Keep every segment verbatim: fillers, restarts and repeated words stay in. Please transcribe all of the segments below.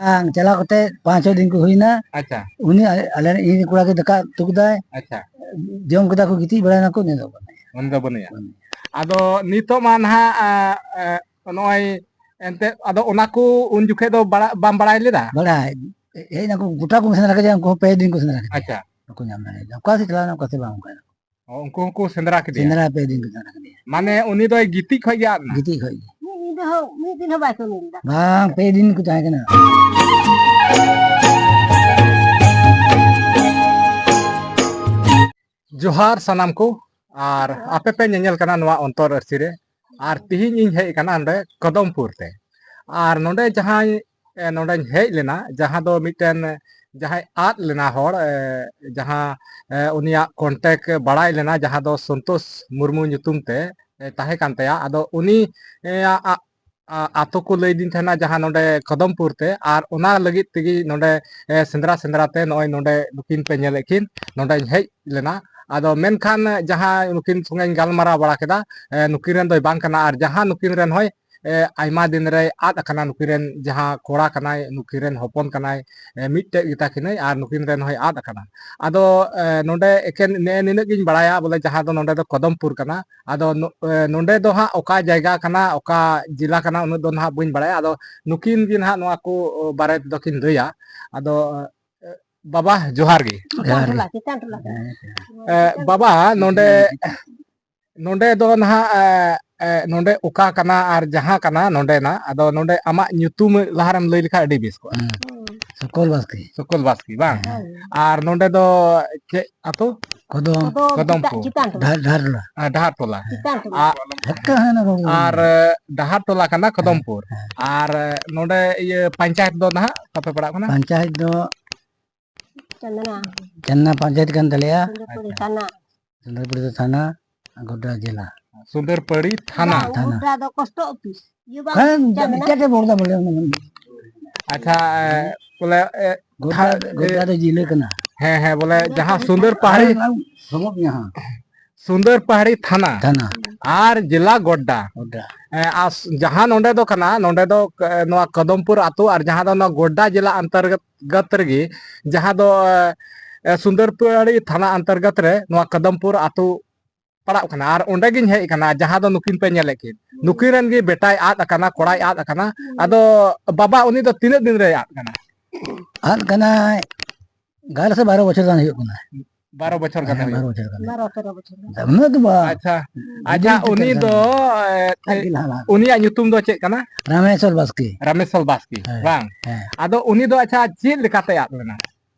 ᱵᱟᱝ, ᱪᱟᱞᱟᱣ ᱠᱟᱛᱮ ᱯᱟᱸᱪ ᱪᱷᱚ ᱫᱤᱱ ᱠᱚ ᱦᱩᱭᱱᱟ᱾ ᱟᱪᱪᱷᱟ᱾ ᱩᱱᱤ ᱟᱞᱮ, ᱟᱞᱮ ᱨᱮᱱ ᱤᱧ ᱨᱮᱱ ᱠᱚᱲᱟ ᱜᱮ ᱫᱟᱠᱟ ᱩᱛᱩ ᱠᱮᱫᱟᱭ᱾ ᱟᱪᱪᱷᱟ᱾ ᱡᱚᱢ ᱠᱮᱫᱟ ᱠᱚ, ᱜᱤᱛᱤᱡ ᱵᱟᱲᱟᱭᱱᱟ ᱠᱚ, ᱩᱱᱤ ᱫᱚ ᱵᱟᱹᱱᱩᱭᱟ᱾ ᱩᱱᱤ ᱫᱚ ᱵᱟᱹᱱᱩᱭᱟ᱾ ᱟᱫᱚ ᱱᱤᱛᱚᱜ ᱢᱟ ᱱᱟᱦᱟᱜ, ᱟ, ᱟ, ᱱᱚᱜᱼᱚᱭ ᱮᱱᱛᱮᱫ, ᱟᱫᱚ ᱚᱱᱟ ᱠᱚ ᱩᱱ ᱡᱚᱠᱷᱮᱡ ᱫᱚ ᱵᱟᱲᱟ-, ᱵᱟᱢ ᱵᱟᱲᱟᱭ ᱞᱮᱫᱟ? ᱵᱟᱲᱟᱭ᱾ ᱦᱮᱡ ᱱᱟᱠᱚ, ᱜᱚᱴᱟ ᱠᱚ ᱥᱮᱸᱫᱽᱨᱟ ᱠᱮᱫᱮᱭᱟ, ᱩᱱᱠᱩ ᱦᱚᱸ ᱯᱮ ᱫᱤᱱ ᱠᱚ ᱥᱮᱸᱫᱽᱨᱟ ᱠᱮᱫᱮᱭᱟ᱾ ᱟᱪᱪᱷᱟ᱾ ᱵᱟᱠᱚ ᱧᱟᱢ ᱫᱟᱲᱮᱭᱟᱫᱟ᱾ ᱚᱠᱟ ᱥᱮᱫ ᱪᱟᱞᱟᱣ ᱮᱱᱟ, ᱚᱠᱟ ᱥᱮᱫ ᱵᱟᱝ, ᱚᱱᱠᱟ᱾ ᱚ, ᱩᱱᱠᱩ ᱦᱚᱸᱠᱚ ᱥᱮᱸᱫᱽᱨᱟ ᱠᱮᱫᱮᱭᱟ? ᱥᱮᱸᱫᱽᱨᱟ ᱯᱮ ᱫᱤᱱ ᱠᱚ ᱥᱮᱸᱫᱽᱨᱟ ᱠᱮᱫᱮᱭᱟ᱾ ᱢᱟᱱᱮ ᱩᱱᱤ ᱫᱚᱭ ᱜᱤᱛᱤᱡ ᱠᱷᱚᱡ ᱜᱮ ᱟᱫ ᱮᱱᱟ? ᱜᱤᱛᱤᱡ ᱠᱷᱚᱡ ᱜᱮ᱾ ᱢᱤᱫ ᱧᱤᱫᱟᱹ ᱦᱚᱸ, ᱢᱤᱫ ᱫᱤᱱ ᱦᱚᱸ ᱵᱟᱭ ᱠᱟᱹᱢᱤ ᱞᱮᱫᱟ᱾ ᱵᱟᱝ, ᱯᱮ ᱫᱤᱱ ᱠᱚ ᱛᱟᱦᱮᱸ ᱠᱟᱱᱟ᱾ ᱡᱚᱦᱟᱨ ᱥᱟᱱᱟᱢ ᱠᱚ, ᱟᱨ ᱟᱯᱮ ᱯᱮ ᱧᱮᱧᱮᱞ ᱠᱟᱱᱟ ᱱᱚᱣᱟ ᱚᱱᱛᱚᱨ ᱟᱹᱨᱥᱤ ᱨᱮ, ᱟᱨ ᱛᱤᱦᱤᱧ ᱤᱧ ᱦᱮᱡ ᱟᱠᱟᱱᱟ ᱱᱚᱰᱮ ᱠᱚᱫᱚᱢᱯᱩᱨ ᱛᱮ᱾ ᱟᱨ ᱱᱚᱰᱮ ᱡᱟᱦᱟᱸᱭ, ᱮ, ᱱᱚᱰᱮᱧ ᱦᱮᱡ ᱞᱮᱱᱟ, ᱡᱟᱦᱟᱸ ᱫᱚ ᱢᱤᱫᱴᱮᱱ, ᱡᱟᱦᱟᱸᱭ ᱟᱫ ᱞᱮᱱᱟ ᱦᱚᱲ, ᱮ, ᱡᱟᱦᱟᱸ, ᱮ, ᱩᱱᱤᱭᱟᱜ contact ᱵᱟᱲᱟᱭ ᱞᱮᱱᱟ, ᱡᱟᱦᱟᱸ ᱫᱚ ᱥᱚᱱᱛᱳᱥ ᱢᱩᱨᱢᱩ ᱧᱩᱛᱩᱢ ᱛᱮ, ᱮ, ᱛᱟᱦᱮᱸ ᱠᱟᱱ ᱛᱟᱭᱟ᱾ ᱟᱫᱚ ᱩᱱᱤ, ᱮ, ᱟ-, ᱟ-, ᱟᱛᱳ ᱠᱚ ᱞᱟᱹᱭᱫᱤᱧ ᱛᱟᱦᱮᱱᱟ, ᱡᱟᱦᱟᱸ ᱱᱚᱰᱮ ᱠᱚᱫᱚᱢᱯᱩᱨ ᱛᱮ, ᱟᱨ ᱚᱱᱟ ᱞᱟᱹᱜᱤᱫ ᱛᱮᱜᱮ ᱱᱚᱰᱮ, ᱮ, ᱥᱮᱸᱫᱽᱨᱟ ᱥᱮᱸᱫᱽᱨᱟ ᱛᱮ ᱱᱚᱜᱼᱚᱭ ᱱᱚᱰᱮ ᱱᱩᱠᱤᱱ ᱯᱮ ᱧᱮᱞᱮᱫ ᱠᱤᱱ, ᱱᱚᱰᱮᱧ ᱦᱮᱡ ᱞᱮᱱᱟ᱾ ᱟᱫᱚ ᱢᱮᱱᱠᱷᱟᱱ ᱡᱟᱦᱟᱸ ᱱᱩᱠᱤᱱ ᱥᱚᱸᱜᱮᱧ ᱜᱟᱞᱢᱟᱨᱟᱣ ᱵᱟᱲᱟ ᱠᱮᱫᱟ, ᱮ, ᱱᱩᱠᱤᱱ ᱨᱮᱱ ᱫᱚᱭ ᱵᱟᱝ ᱠᱟᱱᱟ, ᱟᱨ ᱡᱟᱦᱟᱸ ᱱᱩᱠᱤᱱ ᱨᱮᱱ ᱦᱚᱭ, ᱮ, ᱟᱭᱢᱟ ᱫᱤᱱ ᱨᱮᱭ ᱟᱫ ᱟᱠᱟᱱᱟ, ᱱᱩᱠᱤᱱ ᱨᱮᱱ ᱡᱟᱦᱟᱸ ᱠᱚᱲᱟ ᱠᱟᱱᱟᱭ, ᱱᱩᱠᱤᱱ ᱨᱮᱱ ᱦᱚᱯᱚᱱ ᱠᱟᱱᱟᱭ, ᱮ, ᱢᱤᱫᱴᱮᱡ ᱜᱮᱛᱟ ᱠᱤᱱᱟᱹᱭ, ᱟᱨ ᱱᱩᱠᱤᱱ ᱨᱮᱱ ᱦᱚᱭ ᱟᱫ ᱟᱠᱟᱱᱟ᱾ ᱟᱫᱚ, ᱮ, ᱱᱚᱰᱮ ᱮᱠᱮᱱ ᱱᱮᱜᱼᱮ ᱱᱤᱱᱟᱹᱜ ᱜᱤᱧ ᱵᱟᱲᱟᱭᱟ, ᱵᱚᱞᱮ ᱡᱟᱦᱟᱸ ᱫᱚ ᱱᱚᱰᱮ ᱫᱚ ᱠᱚᱫᱚᱢᱯᱩᱨ ᱠᱟᱱᱟ᱾ ᱟᱫᱚ ᱱᱚ-, ᱮ, ᱱᱚᱰᱮ ᱫᱚ ᱦᱟᱸᱜ ᱚᱠᱟ ᱡᱟᱭᱜᱟ ᱠᱟᱱᱟ, ᱚᱠᱟ ᱡᱮᱞᱟ ᱠᱟᱱᱟ, ᱩᱱᱟᱹᱜ ᱫᱚ ᱱᱟᱦᱟᱜ ᱵᱟᱹᱧ ᱵᱟᱲᱟᱭᱟ᱾ ᱟᱫᱚ ᱱᱩᱠᱤᱱ ᱜᱮ ᱱᱟᱦᱟᱜ ᱱᱚᱣᱟ ᱠᱚ ᱵᱟᱨᱮ ᱛᱮᱫᱚ ᱠᱤᱱ ᱞᱟᱹᱭᱟ᱾ ᱟᱫᱚ, ᱮ, ᱵᱟᱵᱟ, ᱡᱚᱦᱟᱨ ᱜᱮ᱾ ᱪᱮᱛᱟᱱ ᱴᱚᱞᱟ, ᱪᱮᱛᱟᱱ ᱴᱚᱞᱟ᱾ ᱮ, ᱵᱟᱵᱟ, ᱱᱚᱰᱮ, ᱱᱚᱰᱮ ᱫᱚ ᱱᱟᱦᱟᱜ, ᱮ, ᱮ, ᱱᱚᱰᱮ ᱚᱠᱟ ᱠᱟᱱᱟ ᱟᱨ ᱡᱟᱦᱟᱸ ᱠᱟᱱᱟ ᱱᱚᱰᱮᱱᱟᱜ, ᱟᱫᱚ ᱱᱚᱰᱮ ᱟᱢᱟᱜ ᱧᱩᱛᱩᱢ ᱞᱟᱦᱟᱨᱮᱢ ᱞᱟᱹᱭ ᱞᱮᱠᱷᱟᱱ ᱟᱹᱰᱤ ᱵᱮᱥ ᱠᱚᱜᱼᱟ᱾ ᱦᱩᱸ᱾ ᱥᱩᱠᱚᱞ ᱵᱟᱥᱠᱮ᱾ ᱥᱩᱠᱚᱞ ᱵᱟᱥᱠᱮ, ᱵᱟᱝ? ᱦᱮᱸ᱾ ᱟᱨ ᱱᱚᱰᱮ ᱫᱚ ᱪᱮᱫ ᱟᱛᱳ? ᱠᱚᱫᱚᱢ᱾ ᱠᱚᱫᱚᱢ ᱠᱚᱫᱚᱢᱯᱩᱨ᱾ ᱪᱮᱛᱟᱱ ᱴᱚᱞᱟ᱾ ᱰᱟᱦᱟᱨ, ᱰᱟᱦᱟᱨ ᱴᱚᱞᱟ᱾ ᱦᱮᱸ, ᱰᱟᱦᱟᱨ ᱴᱚᱞᱟ᱾ ᱪᱮᱛᱟᱱ ᱴᱚᱞᱟ᱾ ᱟᱨ, ᱦᱮᱸ, ᱱᱚᱰᱮ ᱠᱚᱫᱚᱢ᱾ ᱟᱨ, ᱮ, ᱰᱟᱦᱟᱨ ᱴᱚᱞᱟ ᱠᱟᱱᱟ ᱠᱚᱫᱚᱢᱯᱩᱨ᱾ ᱦᱮᱸ, ᱦᱮᱸ᱾ ᱟᱨ, ᱮ, ᱱᱚᱰᱮ ᱤᱭᱟᱹ ᱯᱚᱧᱪᱟᱭᱮᱛ ᱫᱚ ᱱᱟᱦᱟᱜ ᱚᱠᱟ ᱯᱮ ᱯᱟᱲᱟᱜ ᱠᱟᱱᱟ? ᱯᱚᱧᱪᱟᱭᱮᱛ ᱫᱚ ᱪᱟᱱᱫᱱᱟ᱾ ᱪᱟᱱᱫᱱᱟ ᱯᱚᱧᱪᱟᱭᱮᱛ ᱠᱟᱱ ᱛᱟᱞᱮᱭᱟ᱾ ᱥᱩᱱᱫᱚᱨᱯᱩᱨᱤ ᱟᱪᱪᱷᱟ᱾ ᱛᱷᱟᱱᱟ᱾ ᱥᱩᱱᱫᱚᱨᱯᱩᱨᱤ ᱛᱷᱟᱱᱟ, ᱜᱚᱰᱰᱟ ᱡᱮᱞᱟ᱾ ᱥᱩᱱᱫᱚᱨᱯᱟᱹᱲᱤ ᱛᱷᱟᱱᱟ᱾ ᱵᱟᱝ, ᱛᱷᱟᱱᱟ᱾ ᱜᱚᱰᱰᱟ ᱫᱚ ᱯᱳᱥᱴ ᱚᱯᱷᱤᱥ᱾ ᱤᱭᱟᱹ ᱵᱟᱝ, ᱦᱮᱸ, ᱪᱟᱱᱫᱱᱟ᱾ ᱪᱮᱫ ᱮ ᱵᱚᱲᱫᱟ ᱵᱚᱞᱮ ᱚᱱᱟ ᱢᱟ᱾ ᱟᱪᱪᱷᱟ, ᱮ, ᱵᱚᱞᱮ, ᱮ, ᱜᱚᱰᱰᱟ, ᱛᱷᱟ-, ᱜᱚᱰᱰᱟ ᱮ, ᱫᱚ ᱡᱤᱞᱟᱹ ᱠᱟᱱᱟ᱾ ᱦᱮᱸ, ᱦᱮᱸ, ᱵᱚᱞᱮ ᱥᱩᱱᱫᱚᱨᱯᱟᱹᱲᱤ ᱡᱟᱦᱟᱸ ᱛᱷᱟᱱᱟ᱾ ᱥᱩᱱᱫᱚᱨᱯᱟᱹᱲᱤ ᱟᱨ ᱚᱱᱟ ᱥᱚᱢᱚᱛ ᱡᱟᱦᱟᱸ᱾ ᱥᱩᱱᱫᱚᱨ ᱯᱟᱦᱟᱲᱤ ᱛᱷᱟᱱᱟ ᱛᱷᱟᱱᱟ᱾ ᱟᱨ ᱡᱮᱞᱟ ᱜᱚᱰᱰᱟ᱾ ᱜᱚᱰᱰᱟ᱾ ᱮ, ᱟᱨ ᱡᱟᱦᱟᱸ ᱱᱚᱰᱮ ᱫᱚ ᱠᱟᱱᱟ, ᱱᱚᱰᱮ ᱫᱚ, ᱮ, ᱱᱚᱣᱟ ᱠᱚᱫᱚᱢᱯᱩᱨ ᱟᱹᱛᱩ ᱟᱨ ᱡᱟᱦᱟᱸ ᱫᱚ ᱱᱚᱣᱟ ᱜᱚᱰᱰᱟ ᱡᱮᱞᱟ ᱚᱱᱛᱚᱨᱜᱚᱛ ᱨᱮᱜᱮ, ᱡᱟᱦᱟᱸ ᱫᱚ, ᱮ, ᱥᱩᱱᱫᱚᱨ ᱯᱟᱦᱟᱲᱤ ᱛᱷᱟᱱᱟ ᱚᱱᱛᱚᱨᱜᱚᱛ ᱨᱮ ᱱᱚᱣᱟ ᱠᱚᱫᱚᱢᱯᱩᱨ ᱟᱹᱛᱩ ᱯᱟᱲᱟᱜ ᱠᱟᱱᱟ᱾ ᱟᱨ ᱚᱸᱰᱮ ᱜᱤᱧ ᱦᱮᱡ ᱟᱠᱟᱱᱟ, ᱡᱟᱦᱟᱸ ᱫᱚ ᱱᱩᱠᱤᱱ ᱯᱮ ᱧᱮᱞᱮᱫ ᱠᱤᱱ, ᱱᱩᱠᱤᱱ ᱨᱮᱱ ᱜᱮ ᱵᱮᱴᱟᱭ ᱟᱫ ᱟᱠᱟᱱᱟ, ᱠᱚᱲᱟᱭ ᱟᱫ ᱟᱠᱟᱱᱟ᱾ ᱟᱫᱚ ᱵᱟᱵᱟ, ᱩᱱᱤ ᱫᱚ ᱛᱤᱱᱟᱹᱜ ᱫᱤᱱ ᱨᱮᱭ ᱟᱫ ᱠᱟᱱᱟ? ᱟᱫ ᱠᱟᱱᱟᱭ ᱜᱟᱨᱚ ᱥᱮ ᱵᱟᱨᱚ ᱵᱚᱪᱷᱚᱨ ᱜᱟᱱ ᱦᱩᱭᱩᱜ ᱠᱟᱱᱟ᱾ ᱵᱟᱨᱚ ᱵᱚᱪᱷᱚᱨ ᱜᱟᱱ ᱦᱮᱸ, ᱦᱩᱭᱩᱜ ᱵᱟᱨᱚ ᱵᱚᱪᱷᱚᱨ ᱜᱟᱱ᱾ ᱵᱟᱨᱚ ᱛᱮᱨᱚ ᱵᱚᱪᱷᱚᱨ ᱜᱟᱱ᱾ ᱩᱱᱟᱹᱜ ᱫᱚ ᱵᱟᱝ᱾ ᱟᱪᱪᱷᱟ, ᱦᱩᱰᱤᱧ ᱟᱪᱪᱷᱟ, ᱜᱤᱫᱽᱨᱟᱹ ᱩᱱᱤ ᱠᱟᱱ ᱫᱚ, ᱛᱟᱦᱮᱸ᱾ ᱮ, ᱟᱡ ᱜᱮ ᱞᱟᱦᱟ ᱞᱟᱦᱟ᱾ ᱩᱱᱤᱭᱟᱜ ᱧᱩᱛᱩᱢ ᱫᱚ ᱪᱮᱫ ᱠᱟᱱᱟ? ᱨᱟᱢᱮᱥᱣᱚᱨ ᱵᱟᱥᱠᱮ᱾ ᱨᱟᱢᱮᱥᱣᱚᱨ ᱵᱟᱥᱠᱮ, ᱦᱮᱸ, ᱵᱟᱝ? ᱦᱮᱸ᱾ ᱟᱫᱚ ᱩᱱᱤ ᱫᱚ, ᱟᱪᱪᱷᱟ, ᱪᱮᱫ ᱞᱮᱠᱟᱛᱮ ᱟᱫ ᱞᱮᱱᱟ?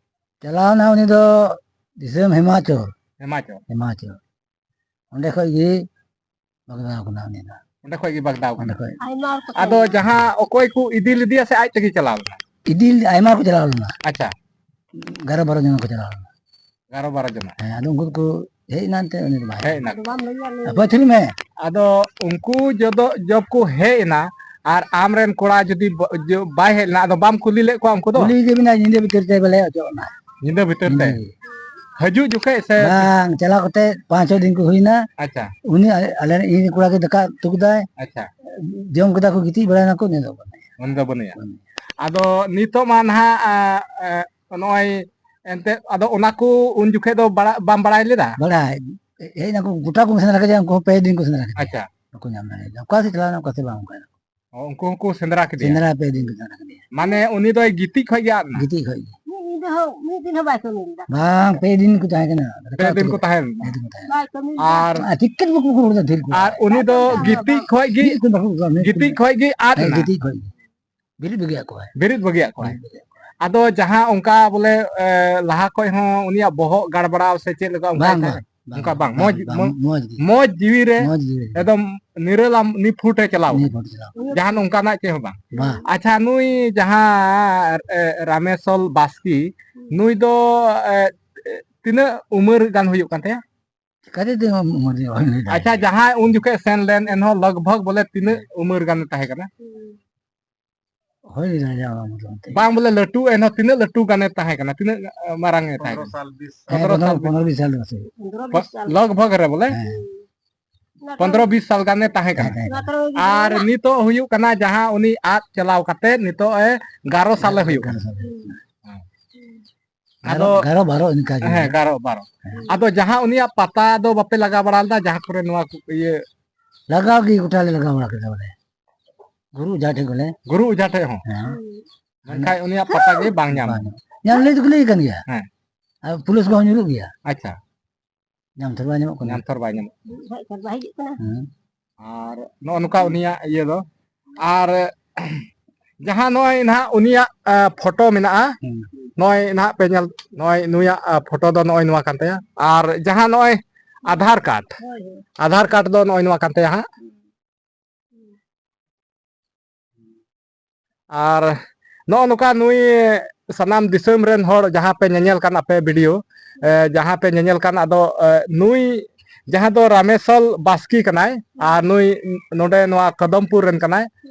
ᱪᱟᱞᱟᱣᱱᱟ ᱩᱱᱤ ᱫᱚ ᱫᱤᱥᱚᱢ ᱦᱤᱢᱟᱪᱚᱞ᱾ ᱦᱤᱢᱟᱪᱚᱞ᱾ ᱦᱤᱢᱟᱪᱚᱞ᱾ ᱚᱸᱰᱮ ᱠᱷᱚᱡ ᱜᱮ ᱵᱟᱜᱽᱫᱟᱣ ᱠᱟᱱᱟ ᱩᱱᱤ ᱫᱚ᱾ ᱚᱸᱰᱮ ᱠᱷᱚᱡ ᱜᱮ ᱵᱟᱜᱽᱫᱟᱣ ᱠᱟᱱᱟ᱾ ᱚᱸᱰᱮ ᱠᱷᱚᱡ᱾ ᱟᱭᱢᱟ ᱦᱚᱲ ᱠᱚ ᱟᱫᱚ ᱪᱟᱞᱟᱣ ᱞᱮᱱᱟ᱾ ᱡᱟᱦᱟᱸ ᱚᱠᱚᱭ ᱠᱚ ᱤᱫᱤ ᱞᱮᱫᱮᱭᱟ ᱥᱮ ᱟᱡ ᱛᱮᱜᱮ ᱪᱟᱞᱟᱣ ᱞᱮᱱᱟ? ᱤᱫᱤ ᱞᱮᱫᱮ-, ᱟᱭᱢᱟ ᱦᱚᱲ ᱠᱚ ᱪᱟᱞᱟᱣ ᱞᱮᱱᱟ᱾ ᱟᱪᱪᱷᱟ᱾ ᱮᱜᱟᱨᱚ ᱵᱟᱨᱚ ᱡᱚᱱ ᱠᱚ ᱪᱟᱞᱟᱣ ᱞᱮᱱᱟ᱾ ᱮᱜᱟᱨᱚ ᱵᱟᱨᱚ ᱡᱚᱱᱟ᱾ ᱦᱮᱸ, ᱟᱫᱚ ᱩᱱᱠᱩ ᱫᱚᱠᱚ ᱦᱮᱡ ᱮᱱᱟ ᱮᱱᱛᱮ, ᱩᱱᱤ ᱫᱚ ᱵᱟᱭ ᱦᱮᱡ ᱮᱱᱟ᱾ ᱟᱫᱚ ᱵᱟᱢ ᱞᱟᱹᱭᱟ, ᱞᱟᱹᱭ ᱟᱯᱟ ᱛᱷᱤᱨ ᱢᱮ᱾ ᱟᱫᱚ ᱩᱱᱠᱩ ᱡᱚᱫᱚ-, ᱡᱚᱵ ᱠᱚ ᱦᱮᱡ ᱮᱱᱟ ᱟᱨ ᱟᱢᱨᱮᱱ ᱠᱚᱲᱟ ᱡᱩᱫᱤ ᱵ-, ᱡᱚ-, ᱵᱟᱭ ᱦᱮᱡ ᱞᱮᱱᱟ, ᱟᱫᱚ ᱵᱟᱢ ᱠᱩᱞᱤ ᱞᱮᱫ ᱠᱚᱣᱟ ᱩᱱᱠᱩ ᱫᱚ? ᱠᱩᱞᱤ ᱜᱮ ᱢᱮᱱᱟᱭ, ᱧᱤᱫᱟᱹ ᱵᱷᱤᱛᱤᱨ ᱛᱮ ᱵᱚᱞᱮ ᱚᱪᱚᱜ ᱮᱱᱟ᱾ ᱧᱤᱫᱟᱹ ᱵᱷᱤᱛᱤᱨ ᱛᱮ? ᱧᱤᱫᱟᱹ ᱜᱮ᱾ ᱦᱤᱡᱩᱜ ᱡᱚᱠᱷᱮᱡ ᱥᱮ? ᱵᱟᱝ, ᱪᱟᱞᱟᱣ ᱠᱟᱛᱮ ᱯᱟᱸᱪ ᱪᱷᱚ ᱫᱤᱱ ᱠᱚ ᱦᱩᱭᱱᱟ᱾ ᱟᱪᱪᱷᱟ᱾ ᱩᱱᱤ ᱟᱞᱮ, ᱟᱞᱮ ᱨᱮᱱ ᱤᱧ ᱨᱮᱱ ᱠᱚᱲᱟ ᱜᱮ ᱫᱟᱠᱟ ᱩᱛᱩ ᱠᱮᱫᱟᱭ᱾ ᱟᱪᱪᱷᱟ᱾ ᱡᱚᱢ ᱠᱮᱫᱟ ᱠᱚ, ᱜᱤᱛᱤᱡ ᱵᱟᱲᱟᱭᱱᱟ ᱠᱚ, ᱩᱱᱤ ᱫᱚ ᱵᱟᱹᱱᱩᱭᱟ᱾ ᱩᱱᱤ ᱫᱚ ᱵᱟᱹᱱᱩᱭᱟ᱾ ᱵᱟᱹᱱᱩᱭᱟ᱾ ᱟᱫᱚ ᱱᱤᱛᱚᱜ ᱢᱟ ᱱᱟᱦᱟᱜ, ᱟ, ᱟ, ᱱᱚᱜᱼᱚᱭ ᱮᱱᱛᱮᱫ, ᱟᱫᱚ ᱚᱱᱟ ᱠᱚ ᱩᱱ ᱡᱚᱠᱷᱮᱡ ᱫᱚ ᱵᱟᱲᱟ-, ᱵᱟᱢ ᱵᱟᱲᱟᱭ ᱞᱮᱫᱟ? ᱵᱟᱲᱟᱭ᱾ ᱦᱮᱡ ᱮᱱᱟ ᱠᱚ, ᱜᱚᱴᱟ ᱠᱚ ᱥᱮᱸᱫᱽᱨᱟ ᱠᱮᱫᱮᱭᱟ, ᱩᱱᱠᱩ ᱦᱚᱸ ᱯᱮ ᱫᱤᱱ ᱠᱚ ᱥᱮᱸᱫᱽᱨᱟ ᱠᱮᱫᱮᱭᱟ᱾ ᱟᱪᱪᱷᱟ᱾ ᱵᱟᱠᱚ ᱧᱟᱢ ᱫᱟᱲᱮᱭᱟᱫᱟ᱾ ᱚᱠᱟ ᱥᱮᱫ ᱪᱟᱞᱟᱣ ᱮᱱᱟ, ᱚᱠᱟ ᱥᱮᱫ ᱵᱟᱝ ᱚᱱᱠᱟ᱾ ᱚ, ᱩᱱᱠᱩ ᱦᱚᱸᱠᱚ ᱥᱮᱸᱫᱽᱨᱟ ᱠᱮᱫᱮᱭᱟ? ᱥᱮᱸᱫᱽᱨᱟ ᱯᱮ ᱫᱤᱱ ᱠᱚ ᱥᱮᱸᱫᱽᱨᱟ ᱠᱮᱫᱮᱭᱟ᱾ ᱢᱟᱱᱮ ᱩᱱᱤ ᱫᱚᱭ ᱜᱤᱛᱤᱡ ᱠᱷᱚᱡ ᱜᱮ ᱟᱫ ᱮᱱᱟ? ᱜᱤᱛᱤᱡ ᱠᱷᱚᱡ ᱜᱮ᱾ ᱢᱤᱫ ᱧᱤᱫᱟᱹ ᱦᱚᱸ, ᱢᱤᱫ ᱫᱤᱱ ᱦᱚᱸ ᱵᱟᱭ ᱠᱟᱹᱢᱤ ᱞᱮᱫᱟ᱾ ᱵᱟᱝ, ᱯᱮ ᱫᱤᱱ ᱠᱚ ᱛᱟᱦᱮᱸ ᱠᱟᱱᱟ᱾ ᱯᱮ ᱫᱤᱱ ᱠᱚ ᱛᱟᱦᱮᱸ ᱞᱮᱱᱟ᱾ ᱯᱮ ᱫᱤᱱ ᱠᱚ ᱛᱟᱦᱮᱸ ᱞᱮᱱᱟ᱾ ᱵᱟᱭ ᱠᱟᱹᱢᱤ ᱞᱮᱫᱟ᱾ ᱟᱨ, ᱟᱨ ᱪᱮᱫ ᱠᱚ ᱵᱟᱠᱚ ᱨᱚᱲ ᱮᱫᱟ ᱰᱷᱮᱨ ᱠᱚ? ᱟᱨ ᱩᱱᱤ ᱫᱚ ᱵᱟᱭ ᱠᱟᱹᱢᱤ ᱞᱮᱫᱟ᱾ ᱜᱤᱛᱤᱡ ᱠᱷᱚᱡ ᱜᱮ, ᱪᱮᱫ ᱠᱚ ᱵᱟᱠᱚ ᱨᱚᱲ ᱮᱫᱟ? ᱜᱤᱛᱤᱡ ᱠᱷᱚᱡ ᱜᱮ ᱟᱫ ᱦᱮᱸ, ᱮᱱᱟ? ᱜᱤᱛᱤᱡ ᱠᱷᱚᱡ ᱜᱮ᱾ ᱵᱮᱨᱮᱫ ᱵᱟᱹᱜᱤᱭᱟᱜ ᱠᱚᱣᱟᱭ᱾ ᱵᱮᱨᱮᱫ ᱵᱟᱹᱜᱤᱭᱟᱜ ᱠᱚᱣᱟᱭ᱾ ᱵᱮᱨᱮᱫ ᱵᱟᱹᱜᱤᱭᱟᱜ ᱠᱚᱣᱟᱭ᱾ ᱟᱫᱚ ᱡᱟᱦᱟᱸ ᱚᱱᱠᱟ ᱵᱚᱞᱮ, ᱮ, ᱞᱟᱦᱟ ᱠᱷᱚᱡ ᱦᱚᱸ ᱩᱱᱤᱭᱟᱜ ᱵᱚᱦᱚᱜ ᱜᱟᱲᱵᱟᱲᱟᱣ ᱥᱮ ᱪᱮᱫ ᱞᱮᱠᱟ ᱚᱱᱠᱟᱭ ᱵᱟᱝ, ᱛᱟᱦᱮᱸ? ᱵᱟᱝ, ᱚᱱᱠᱟ ᱵᱟᱝ, ᱵᱟᱝ, ᱢᱚᱡᱽ, ᱵᱟᱝ, ᱢᱚ-, ᱢᱚᱡᱽ ᱜᱮ᱾ ᱢᱚᱡᱽ ᱡᱤᱣᱤ ᱨᱮ ᱢᱚᱡᱽ ᱡᱤᱣᱤ ᱨᱮ᱾ ᱮᱠᱫᱚᱢ ᱱᱤᱨᱟᱹᱞᱟ, ᱱᱤᱯᱷᱩᱴᱮ ᱪᱟᱞᱟᱣ ᱱᱤᱭᱟᱹ ᱠᱟᱱᱟ᱾ ᱯᱷᱳᱴᱳ ᱪᱟᱞᱟᱣ᱾ ᱡᱟᱦᱟᱱ ᱚᱱᱠᱟᱱᱟᱜ ᱪᱮᱫ ᱦᱚᱸ ᱵᱟᱝ᱾ ᱵᱟᱝ᱾ ᱟᱪᱪᱷᱟ, ᱱᱩᱭ ᱡᱟᱦᱟᱸ, ᱮ, ᱨᱟᱢᱮᱥᱚᱞ ᱵᱟᱥᱠᱮ, ᱱᱩᱭ ᱫᱚ, ᱮ, ᱛᱤᱱᱟᱹᱜ ᱩᱢᱮᱨ ᱜᱟᱱ ᱦᱩᱭᱩᱜ ᱠᱟᱱ ᱛᱟᱭᱟ? ᱪᱤᱠᱟᱹᱛᱮ ᱛᱤᱱᱟᱹᱜ ᱩᱢᱮᱨ ᱨᱮ ᱦᱩᱭ ᱫᱟᱲᱮᱭᱟᱜᱼᱟ? ᱟᱪᱪᱷᱟ, ᱡᱟᱦᱟᱸᱭ ᱩᱱ ᱡᱚᱠᱷᱮᱡ ᱥᱮᱱ ᱞᱮᱱ, ᱮᱱᱦᱚᱸ ᱞᱚᱜᱽ ᱵᱷᱚᱜᱽ ᱵᱚᱞᱮ ᱛᱤᱱᱟᱹᱜ ᱩᱢᱮᱨ ᱜᱟᱱᱮ ᱛᱟᱦᱮᱸ ᱠᱟᱱᱟ? ᱦᱳᱭ, ᱨᱟᱡᱟ ᱚᱲᱟᱜ ᱢᱚᱴᱟᱢᱩᱴᱤ᱾ ᱵᱟᱝ ᱵᱚᱞᱮ ᱞᱟᱹᱴᱩ, ᱮᱱᱦᱚᱸ ᱛᱤᱱᱟᱹᱜ ᱞᱟᱹᱴᱩ ᱜᱟᱱᱮ ᱛᱟᱦᱮᱸ ᱠᱟᱱᱟ, ᱛᱤᱱᱟᱹᱜ ᱢᱟᱨᱟᱝ ᱮ ᱛᱟᱦᱮᱸ ᱠᱟᱱᱟ? ᱥᱟᱞ ᱵᱤᱥ᱾ ᱦᱮᱸ, ᱯᱚᱱᱨᱚ ᱥᱟᱞ ᱯᱚᱱᱨᱚ ᱵᱤᱥ ᱥᱟᱞ ᱫᱚ ᱥᱮ᱾ ᱯᱚᱱᱨᱚ ᱵᱤᱥ ᱥᱟᱞ᱾ ᱞᱚᱜᱽ ᱵᱷᱚᱜᱽ ᱨᱮ ᱵᱚᱞᱮ᱾ ᱦᱮᱸ᱾ ᱯᱚᱱᱨᱚ ᱵᱤᱥ ᱥᱟᱞ ᱜᱟᱱᱮ ᱛᱟᱦᱮᱸ ᱠᱟᱱᱟ᱾ ᱛᱟᱦᱮᱸ ᱠᱟᱱᱟ᱾ ᱟᱨ ᱱᱤᱛᱚᱜ ᱦᱩᱭᱩᱜ ᱠᱟᱱᱟ, ᱡᱟᱦᱟᱸ ᱩᱱᱤ ᱟᱫ ᱪᱟᱞᱟᱣ ᱠᱟᱛᱮ ᱱᱤᱛᱚᱜ ᱮ ᱜᱟᱨᱚ ᱥᱟᱞᱮ ᱦᱩᱭᱩᱜ ᱠᱟᱱᱟ᱾ ᱜᱟᱨᱚ ᱥᱟᱞ᱾ ᱦᱩᱸ᱾ ᱟᱫᱚ ᱜᱟᱨᱚ, ᱜᱟᱨᱚ ᱵᱟᱨᱚ ᱤᱱᱠᱟ ᱜᱮ᱾ ᱦᱮᱸ, ᱜᱟᱨᱚ ᱵᱟᱨᱚ᱾ ᱦᱮᱸ᱾ ᱟᱫᱚ ᱡᱟᱦᱟᱸ ᱩᱱᱤᱭᱟᱜ ᱯᱟᱛᱟ ᱫᱚ ᱵᱟᱯᱮ ᱞᱟᱜᱟᱣ ᱵᱟᱲᱟ ᱞᱮᱫᱟ, ᱡᱟᱦᱟᱸ ᱠᱚᱨᱮ ᱱᱚᱣᱟ ᱠᱚ ᱤᱭᱟᱹ? ᱞᱟᱜᱟᱣ ᱜᱮ, ᱜᱚᱴᱟ ᱞᱮ ᱞᱟᱜᱟᱣ ᱵᱟᱲᱟ ᱠᱮᱫᱟ ᱵᱚᱞᱮ᱾ ᱜᱩᱨᱩ ᱚᱡᱷᱟ ᱴᱷᱮᱡ ᱵᱚᱞᱮ᱾ ᱜᱩᱨᱩ ᱚᱡᱷᱟ ᱴᱷᱮᱡ ᱦᱚᱸ᱾ ᱦᱮᱸ᱾ ᱢᱮᱱᱠᱷᱟᱱ ᱩᱱᱤᱭᱟᱜ ᱯᱟᱛᱟ ᱜᱮ ᱵᱟᱝ ᱧᱟᱢ ᱵᱟᱝ ᱠᱟᱱᱟ᱾ ᱧᱟᱢ᱾ ᱧᱟᱢ ᱞᱟᱹᱭ ᱫᱚᱠᱚ ᱞᱟᱹᱭ ᱠᱟᱱ ᱜᱮᱭᱟ᱾ ᱦᱮᱸ᱾ ᱟᱨ ᱯᱩᱞᱤᱥ ᱠᱚᱦᱚᱸ ᱧᱩᱨᱩᱜ ᱜᱮᱭᱟ᱾ ᱟᱪᱪᱷᱟ᱾ ᱧᱟᱢ ᱛᱷᱚᱨ ᱵᱟᱭ ᱧᱟᱢᱚᱜ ᱠᱟᱱᱟ᱾ ᱧᱟᱢ ᱛᱷᱚᱨ ᱵᱟᱭ ᱧᱟᱢᱚᱜ ᱠᱟᱱᱟ᱾ ᱦᱮᱡ ᱛᱷᱚᱨ ᱵᱟᱭ ᱦᱤᱡᱩᱜ ᱠᱟᱱᱟ᱾ ᱦᱮᱸ᱾ ᱟᱨ ᱱᱚᱜᱼᱚ ᱱᱚᱝᱠᱟ ᱩᱱᱤᱭᱟᱜ ᱤᱭᱟᱹ ᱫᱚ᱾ ᱟᱨ ᱡᱟᱦᱟᱸ ᱱᱚᱜᱼᱚᱭ ᱱᱟᱦᱟᱜ ᱩᱱᱤᱭᱟᱜ, ᱟ, ᱯᱷᱳᱴᱳ ᱢᱮᱱᱟᱜᱼᱟ, ᱦᱮᱸ᱾ ᱱᱚᱜᱼᱚᱭ ᱱᱟᱦᱟᱜ ᱯᱮ ᱧᱮᱞ, ᱱᱚᱜᱼᱚᱭ ᱱᱩᱭᱟᱜ, ᱟ, ᱯᱷᱳᱴᱳ ᱫᱚ ᱱᱚᱜᱼᱚᱭ ᱱᱚᱣᱟ ᱠᱟᱱ ᱛᱟᱭᱟ᱾ ᱟᱨ ᱡᱟᱦᱟᱸ ᱱᱚᱜᱼᱚᱭ ᱟᱫᱷᱟᱨ ᱠᱟᱨᱰ, ᱦᱳᱭ, ᱦᱳᱭ᱾ ᱟᱫᱷᱟᱨ ᱠᱟᱨᱰ ᱫᱚ ᱱᱚᱜᱼᱚᱭ ᱱᱚᱣᱟ ᱠᱟᱱ ᱛᱟᱭᱟ ᱦᱟᱸᱜ᱾ ᱟᱨ ᱱᱚᱜᱼᱚ ᱱᱚᱝᱠᱟ ᱱᱩᱭ ᱥᱟᱱᱟᱢ ᱫᱤᱥᱚᱢ ᱨᱮᱱ ᱦᱚᱲ ᱡᱟᱦᱟᱸ ᱯᱮ ᱧᱮᱧᱮᱞ ᱠᱟᱱ ᱟᱯᱮ ᱵᱷᱤᱰᱤᱭᱳ, ᱮ, ᱡᱟᱦᱟᱸ ᱯᱮ ᱧᱮᱧᱮᱞ ᱠᱟᱱ, ᱟᱫᱚ, ᱮ, ᱱᱩᱭ ᱡᱟᱦᱟᱸ ᱫᱚ ᱨᱟᱢᱮᱥᱚᱞ ᱵᱟᱥᱠᱮ ᱠᱟᱱᱟᱭ, ᱟᱨ ᱱᱩᱭ ᱱᱚᱰᱮ ᱱᱚᱣᱟ ᱠᱚᱫᱚᱢᱯᱩᱨ ᱨᱮᱱ ᱠᱟᱱᱟᱭ᱾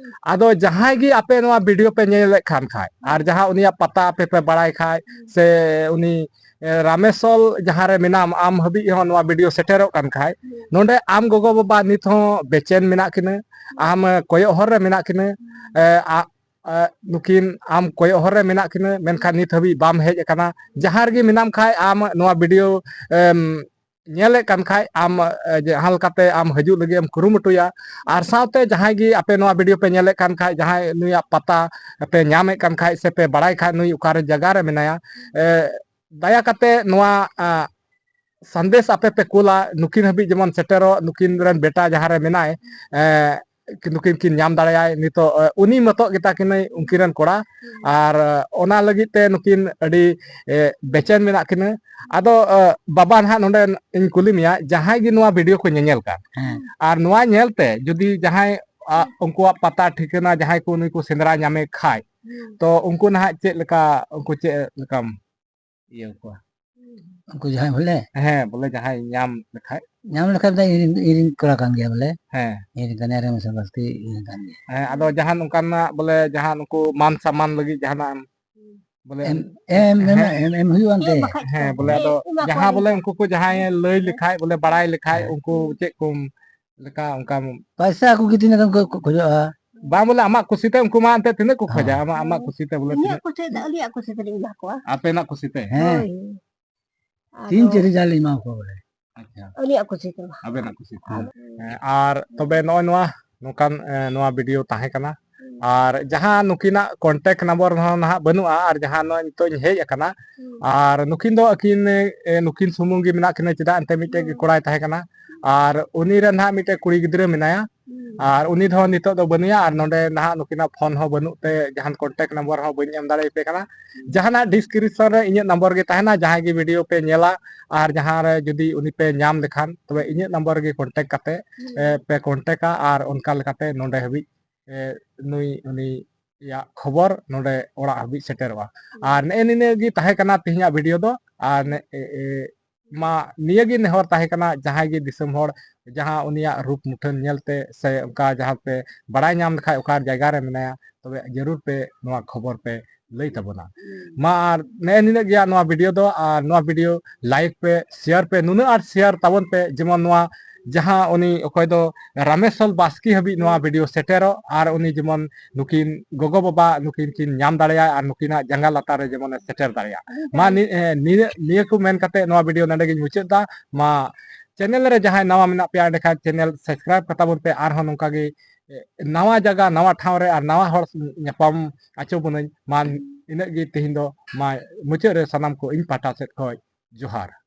ᱟᱫᱚ ᱡᱟᱦᱟᱸᱭ ᱜᱮ ᱟᱯᱮ ᱱᱚᱣᱟ ᱵᱷᱤᱰᱤᱭᱳ ᱯᱮ ᱧᱮᱞᱮᱫ ᱠᱷᱟᱱ ᱠᱷᱟᱡ, ᱟᱨ ᱡᱟᱦᱟᱸ ᱩᱱᱤᱭᱟᱜ ᱯᱟᱛᱟ ᱟᱯᱮ ᱯᱮ ᱵᱟᱲᱟᱭ ᱠᱷᱟᱡ, ᱥᱮ ᱩᱱᱤ, ᱮ, ᱨᱟᱢᱮᱥᱚᱞ ᱡᱟᱦᱟᱸ ᱨᱮ ᱢᱮᱱᱟᱢ, ᱟᱢ ᱦᱟᱹᱵᱤᱡ ᱦᱚᱸ ᱱᱚᱣᱟ ᱵᱷᱤᱰᱤᱭᱳ ᱥᱮᱴᱮᱨᱚᱜ ᱠᱟᱱ ᱠᱷᱟᱡ, ᱱᱚᱰᱮ ᱟᱢ ᱜᱚᱜᱚ ᱵᱟᱵᱟ ᱱᱤᱛ ᱦᱚᱸ ᱵᱮᱪᱮᱱ ᱢᱮᱱᱟᱜ ᱠᱤᱱᱟᱹ, ᱟᱢ, ᱮ, ᱠᱚᱭᱚᱜ ᱦᱚᱨ ᱨᱮ ᱢᱮᱱᱟᱜ ᱠᱤᱱᱟᱹ, ᱮ, ᱟ-, ᱮ, ᱱᱩᱠᱤᱱ ᱟᱢ ᱠᱚᱭᱚᱜ ᱦᱚᱨ ᱨᱮ ᱢᱮᱱᱟᱜ ᱠᱤᱱᱟᱹ, ᱢᱮᱱᱠᱷᱟᱱ ᱱᱤᱛ ᱦᱟᱹᱵᱤᱡ ᱵᱟᱢ ᱦᱮᱡ ᱟᱠᱟᱱᱟ᱾ ᱡᱟᱦᱟᱸ ᱨᱮᱜᱮ ᱢᱮᱱᱟᱢ ᱠᱷᱟᱡ, ᱟᱢ ᱱᱚᱣᱟ ᱵᱷᱤᱰᱤᱭᱳ, ᱮᱢ, ᱧᱮᱞᱮᱫ ᱠᱟᱱ ᱠᱷᱟᱡ, ᱟᱢ, ᱮ, ᱡᱟᱦᱟᱸ ᱞᱮᱠᱟᱛᱮ ᱟᱢ ᱦᱤᱡᱩᱜ ᱞᱟᱹᱜᱤᱫ ᱮᱢ ᱠᱩᱨᱩᱢᱩᱴᱩᱭᱟ, ᱟᱨ ᱥᱟᱶᱛᱮ ᱡᱟᱦᱟᱸᱭ ᱜᱮ ᱟᱯᱮ ᱱᱚᱣᱟ ᱵᱷᱤᱰᱤᱭᱳ ᱯᱮ ᱧᱮᱞᱮᱫ ᱠᱟᱱ ᱠᱷᱟᱡ, ᱡᱟᱦᱟᱸᱭ ᱱᱩᱭᱟᱜ ᱯᱟᱛᱟ ᱯᱮ ᱧᱟᱢᱮᱫ ᱠᱟᱱ ᱠᱷᱟᱡ, ᱥᱮ ᱯᱮ ᱵᱟᱲᱟᱭ ᱠᱷᱟᱡ ᱱᱩᱭ ᱚᱠᱟᱨᱮ ᱡᱟᱭᱜᱟ ᱨᱮ ᱢᱮᱱᱟᱭᱟ, ᱮ, ᱫᱟᱭᱟ ᱠᱟᱛᱮ ᱱᱚᱣᱟ, ᱟ, ᱥᱟᱸᱫᱮᱥ ᱟᱯᱮ ᱯᱮ ᱠᱩᱞᱟ, ᱱᱩᱠᱤᱱ ᱦᱟᱹᱵᱤᱡ ᱡᱮᱢᱚᱱ ᱥᱮᱴᱮᱨᱚᱜ, ᱱᱩᱠᱤᱱ ᱨᱮᱱ ᱵᱮᱴᱟ ᱡᱟᱦᱟᱸ ᱨᱮ ᱢᱮᱱᱟᱭ, ᱮ, ᱱᱩᱠᱤᱱ ᱠᱤᱱ ᱧᱟᱢ ᱫᱟᱲᱮᱭᱟᱭ ᱱᱤᱛᱚᱜ, ᱮ, ᱩᱱᱤ ᱢᱚᱛᱚᱜ ᱜᱮᱛᱟ ᱠᱤᱱᱟᱹᱭ ᱩᱱᱠᱤᱱ ᱨᱮᱱ ᱠᱚᱲᱟ᱾ ᱟᱨ, ᱮ, ᱚᱱᱟ ᱞᱟᱹᱜᱤᱫ ᱛᱮ ᱱᱩᱠᱤᱱ ᱟᱹᱰᱤ, ᱮ, ᱵᱮᱪᱮᱱ ᱢᱮᱱᱟᱜ ᱠᱤᱱᱟᱹ᱾ ᱟᱫᱚ, ᱮ, ᱵᱟᱵᱟ, ᱱᱟᱦᱟᱜ ᱱᱚᱰᱮ ᱤᱧ ᱠᱩᱞᱤ ᱢᱮᱭᱟ, ᱡᱟᱦᱟᱸᱭ ᱜᱮ ᱱᱚᱣᱟ ᱵᱷᱤᱰᱤᱭᱳ ᱠᱚ ᱧᱮᱧᱮᱞ ᱠᱟᱱ, ᱦᱮᱸ᱾ ᱟᱨ ᱱᱚᱣᱟ ᱧᱮᱞᱛᱮ ᱡᱩᱫᱤ ᱡᱟᱦᱟᱸᱭ, ᱟ, ᱩᱱᱠᱩᱣᱟᱜ ᱯᱟᱛᱟ ᱴᱷᱤᱠᱟᱹᱱᱟ ᱡᱟᱦᱟᱸᱭ ᱠᱚ ᱱᱩᱭ ᱠᱚ ᱥᱮᱸᱫᱽᱨᱟ ᱧᱟᱢᱮ ᱠᱷᱟᱡ, ᱦᱩᱸ᱾ ᱛᱚ ᱩᱱᱠᱩ ᱱᱟᱦᱟᱜ ᱪᱮᱫ ᱞᱮᱠᱟ, ᱩᱱᱠᱩ ᱪᱮᱫ ᱞᱮᱠᱟᱢ ᱤᱭᱟᱹ ᱠᱚᱣᱟ? ᱩᱱᱠᱩ ᱡᱟᱦᱟᱸᱭ ᱵᱚᱞᱮ? ᱦᱮᱸ, ᱵᱚᱞᱮ ᱡᱟᱦᱟᱸᱭ ᱧᱟᱢ ᱞᱮᱠᱷᱟᱡ᱾ ᱧᱟᱢ ᱞᱮᱠᱷᱟᱱ ᱫᱚ ᱤᱧ ᱤᱧ ᱠᱚᱲᱟ ᱠᱟᱱ ᱜᱮᱭᱟ ᱵᱚᱞᱮ᱾ ᱦᱮᱸ᱾ ᱤᱧ ᱠᱟᱱ ᱜᱮᱭᱟ, ᱨᱮ ᱢᱮᱥᱟ ᱵᱟᱥᱠᱮ ᱤᱧ ᱠᱟᱱ ᱜᱮᱭᱟ᱾ ᱦᱮᱸ, ᱟᱫᱚ ᱡᱟᱦᱟᱸ ᱱᱚᱝᱠᱟᱱᱟᱜ ᱵᱚᱞᱮ ᱡᱟᱦᱟᱸ ᱱᱩᱠᱩ ᱢᱟᱱ ᱥᱚᱢᱢᱟᱱ ᱞᱟᱹᱜᱤᱫ ᱡᱟᱦᱟᱱᱟᱜ ᱮᱢ ᱵᱚᱞᱮ ᱮᱢ, ᱮᱢ, ᱮᱢ, ᱦᱮᱸ᱾ ᱮᱢ, ᱮᱢ ᱦᱩᱭᱩᱜᱼᱟ ᱮᱱᱛᱮ᱾ ᱦᱮᱸ, ᱵᱟᱠᱷᱟᱡ ᱦᱮᱸ, ᱫᱚ ᱵᱚᱞᱮ ᱟᱫᱚ ᱮᱢᱟ ᱡᱟᱦᱟᱸ ᱠᱚᱣᱟ ᱵᱚᱞᱮ ᱵᱚᱱ᱾ ᱩᱱᱠᱩ ᱠᱚ ᱡᱟᱦᱟᱸᱭ ᱞᱟᱹᱭ ᱞᱮᱠᱷᱟᱡ, ᱵᱚᱞᱮ ᱵᱟᱲᱟᱭ ᱞᱮᱠᱷᱟᱡ, ᱦᱮᱸ᱾ ᱩᱱᱠᱩ ᱪᱮᱫ ᱠᱚ ᱞᱮᱠᱟ ᱚᱱᱠᱟᱢ ᱯᱟᱭᱥᱟ ᱠᱚ ᱜᱮ ᱛᱤᱱᱟᱹᱜ ᱜᱟᱱ ᱠᱚ ᱠᱷᱚᱡᱚᱜᱼᱟ᱾ ᱵᱟᱝ ᱵᱚᱞᱮ ᱟᱢᱟᱜ ᱠᱩᱥᱤᱛᱮ ᱩᱱᱠᱩ ᱢᱟ ᱮᱱᱛᱮ ᱛᱤᱱᱟᱹᱜ ᱠᱚ ᱠᱷᱚᱡᱟ, ᱦᱮᱸ᱾ ᱟᱢᱟᱜ, ᱟᱢᱟᱜ ᱠᱩᱥᱤᱛᱮ ᱵᱚᱞᱮ ᱤᱧᱟᱹᱜ ᱛᱤᱱᱟᱹᱜ? ᱠᱩᱥᱤ ᱫᱚ ᱟᱹᱞᱤᱧᱟᱜ ᱠᱩᱥᱤ ᱛᱮᱞᱤᱧ ᱮᱢᱟ ᱠᱚᱣᱟ᱾ ᱟᱯᱮᱱᱟᱜ ᱠᱩᱥᱤᱛᱮ? ᱦᱮᱸ᱾ ᱦᱳᱭ᱾ ᱛᱤᱱ ᱟᱫᱚ ᱪᱟᱹᱨ ᱦᱟᱡᱟᱨ ᱞᱤᱧ ᱮᱢᱟ ᱠᱚᱣᱟ ᱵᱚᱞᱮ᱾ ᱟᱪᱪᱷᱟ᱾ ᱟᱹᱞᱤᱧᱟᱜ ᱠᱩᱥᱤ ᱛᱮ᱾ ᱟᱵᱮᱱᱟᱜ ᱠᱩᱥᱤ ᱛᱮ᱾ ᱟᱫᱚ ᱦᱮᱸ, ᱟᱨ ᱛᱚᱵᱮ ᱱᱚᱜᱼᱚᱭ ᱱᱚᱣᱟ ᱱᱚᱝᱠᱟᱱ, ᱮ, ᱱᱚᱣᱟ video ᱛᱟᱦᱮᱸ ᱠᱟᱱᱟ᱾ ᱦᱩᱸ᱾ ᱟᱨ ᱡᱟᱦᱟᱸ ᱱᱩᱠᱤᱱᱟᱜ contact number ᱦᱚᱸ ᱱᱟᱦᱟᱜ ᱵᱟᱹᱱᱩᱜᱼᱟ, ᱟᱨ ᱡᱟᱦᱟᱸ ᱱᱚᱜᱼᱚᱭ ᱱᱤᱛᱚᱜ ᱤᱧ ᱦᱮᱡ ᱟᱠᱟᱱᱟ, ᱦᱩᱸ᱾ ᱟᱨ ᱱᱩᱠᱤᱱ ᱫᱚ ᱟᱹᱠᱤᱱ, ᱮ, ᱱᱩᱠᱤᱱ ᱥᱩᱢᱩᱝ ᱜᱮ ᱢᱮᱱᱟᱜ ᱠᱤᱱᱟ, ᱪᱮᱫᱟᱜ ᱮᱱᱛᱮ ᱢᱤᱫᱴᱮᱡ ᱜᱮ ᱦᱩᱸ᱾ ᱠᱚᱲᱟᱭ ᱛᱟᱦᱮᱸ ᱠᱟᱱᱟ, ᱟᱨ ᱩᱱᱤ ᱨᱮᱱ ᱱᱟᱦᱟᱜ ᱢᱤᱫᱴᱮᱡ ᱠᱩᱲᱤ ᱜᱤᱫᱽᱨᱟᱹ ᱢᱮᱱᱟᱭᱟ, ᱦᱩᱸ᱾ ᱟᱨ ᱩᱱᱤ ᱫᱚ ᱱᱤᱛᱚᱜ ᱫᱚ ᱵᱟᱹᱱᱩᱭᱟ, ᱟᱨ ᱱᱚᱰᱮ ᱱᱟᱦᱟᱜ ᱱᱩᱠᱤᱱᱟᱜ phone ᱦᱚᱸ ᱵᱟᱹᱱᱩᱜ ᱛᱮ ᱡᱟᱦᱟᱱ contact number ᱦᱚᱸ ᱵᱟᱹᱧ ᱮᱢ ᱫᱟᱲᱮᱭᱟᱯᱮ ᱠᱟᱱᱟ᱾ ᱦᱩᱸ᱾ ᱡᱟᱦᱟᱱᱟᱜ description ᱨᱮ ᱤᱧᱟᱹᱜ number ᱜᱮ ᱛᱟᱦᱮᱱᱟ, ᱡᱟᱦᱟᱸᱭ ᱜᱮ video ᱯᱮ ᱧᱮᱞᱟ, ᱟᱨ ᱡᱟᱦᱟᱸ ᱨᱮ ᱡᱩᱫᱤ ᱩᱱᱤ ᱯᱮ ᱧᱟᱢ ᱞᱮᱠᱷᱟᱱ, ᱛᱚᱵᱮ ᱤᱧᱟᱹᱜ number ᱜᱮ contact ᱠᱟᱛᱮ, ᱦᱩᱸ᱾ ᱮ, ᱯᱮ contact ᱟ, ᱟᱨ ᱚᱱᱠᱟ ᱞᱮᱠᱟᱛᱮ ᱱᱚᱰᱮ ᱦᱟᱹᱵᱤᱡ, ᱮ, ᱱᱩᱭ, ᱩᱱᱤᱭᱟᱜ ᱠᱷᱚᱵᱚᱨ ᱱᱚᱰᱮ ᱚᱲᱟᱜ ᱦᱟᱹᱵᱤᱡ ᱥᱮᱴᱮᱨᱚᱜᱼᱟ᱾ ᱦᱩᱸ᱾ ᱟᱨ ᱱᱮᱜᱼᱮ ᱱᱤᱱᱟᱹ ᱜᱮ ᱛᱟᱦᱮᱸ ᱠᱟᱱᱟ ᱛᱮᱦᱮᱧᱟᱜ video ᱫᱚ, ᱟᱨ ᱱᱮ-, ᱮ, ᱮ, ᱢᱟ ᱱᱤᱭᱟᱹ ᱜᱮ ᱱᱮᱦᱚᱨ ᱛᱟᱦᱮᱸ ᱠᱟᱱᱟ, ᱡᱟᱦᱟᱸᱭ ᱜᱮ ᱫᱤᱥᱚᱢ ᱦᱚᱲ ᱡᱟᱦᱟᱸ ᱩᱱᱤᱭᱟᱜ ᱨᱩᱯ ᱢᱩᱴᱷᱟᱹᱱ ᱧᱮᱞᱛᱮ ᱥᱮ ᱚᱱᱠᱟ ᱡᱟᱦᱟᱸ ᱯᱮ ᱵᱟᱲᱟᱭ ᱧᱟᱢ ᱞᱮᱠᱷᱟᱡ ᱚᱠᱟ ᱡᱟᱭᱜᱟ ᱨᱮ ᱢᱮᱱᱟᱭᱟ, ᱛᱚᱵᱮ ᱡᱟᱹᱨᱩᱲ ᱯᱮ ᱱᱚᱣᱟ ᱠᱷᱚᱵᱚᱨ ᱯᱮ ᱞᱟᱹᱭ ᱛᱟᱵᱚᱱᱟ᱾ ᱦᱩᱸ᱾ ᱢᱟ ᱟᱨ ᱱᱮᱜᱼᱮ ᱱᱤᱱᱟᱹᱜ ᱜᱮᱭᱟ ᱱᱚᱣᱟ video ᱫᱚ, ᱟᱨ ᱱᱚᱣᱟ video like ᱯᱮ, share ᱯᱮ, ᱱᱩᱱᱟᱹᱜ ᱟᱸᱴ share ᱛᱟᱵᱚᱱ ᱯᱮ, ᱡᱮᱢᱚᱱ ᱱᱚᱣᱟ ᱡᱟᱦᱟᱸ ᱩᱱᱤ ᱚᱠᱚᱭ ᱫᱚ ᱨᱟᱢᱮᱥᱣᱚᱨ ᱵᱟᱥᱠᱮ ᱦᱟᱹᱵᱤᱡ ᱱᱚᱣᱟ ᱦᱩᱸ᱾ video ᱥᱮᱴᱮᱨᱚᱜ, ᱟᱨ ᱩᱱᱤ ᱡᱮᱢᱚᱱ ᱱᱩᱠᱤᱱ ᱜᱚᱜᱚ ᱵᱟᱵᱟ ᱱᱩᱠᱤᱱ ᱠᱤᱱ ᱧᱟᱢ ᱫᱟᱲᱮᱭᱟᱭ ᱟᱨ ᱱᱩᱠᱤᱱᱟᱜ ᱡᱟᱸᱜᱟ ᱞᱟᱛᱟᱨ ᱨᱮ ᱡᱮᱢᱚᱱᱮ ᱥᱮᱴᱮᱨ ᱫᱟᱲᱮᱭᱟᱜ᱾ ᱟᱹᱰᱤ ᱢᱟ ᱥᱟᱨᱦᱟᱣ᱾ ᱱᱤ-, ᱮ, ᱱᱤᱭᱟᱹ, ᱱᱤᱭᱟᱹ ᱠᱚ ᱢᱮᱱ ᱠᱟᱛᱮ ᱱᱚᱣᱟ video ᱱᱚᱰᱮ ᱜᱤᱧ ᱢᱩᱪᱟᱹᱫ ᱮᱫᱟ᱾ ᱢᱟ channel ᱨᱮ ᱡᱟᱦᱟᱸᱭ ᱱᱟᱣᱟ ᱢᱮᱱᱟᱜ ᱯᱮᱭᱟ, ᱮᱸᱰᱮᱠᱷᱟᱱ channel subscribe ᱠᱟᱛᱟ ᱵᱚᱱ ᱯᱮ, ᱟᱨᱦᱚᱸ ᱱᱚᱝᱠᱟ ᱜᱮ, ᱮ, ᱱᱟᱣᱟ ᱡᱟᱭᱜᱟ, ᱱᱟᱣᱟ ᱴᱷᱟᱶ ᱨᱮ ᱟᱨ ᱱᱟᱣᱟ ᱦᱚᱲ ᱧᱟᱯᱟᱢ ᱟᱪᱚ ᱵᱚᱱᱟᱹᱧ᱾ ᱢᱟ ᱤᱱᱟᱹᱜ ᱜᱮ ᱛᱮᱦᱮᱧ ᱫᱚ, ᱢᱟ ᱢᱩᱪᱟᱹᱫ ᱨᱮ ᱥᱟᱱᱟᱢ ᱠᱚ ᱤᱧ ᱯᱟᱦᱴᱟ ᱥᱮᱫ ᱠᱷᱚᱱ ᱡᱚᱦᱟᱨ᱾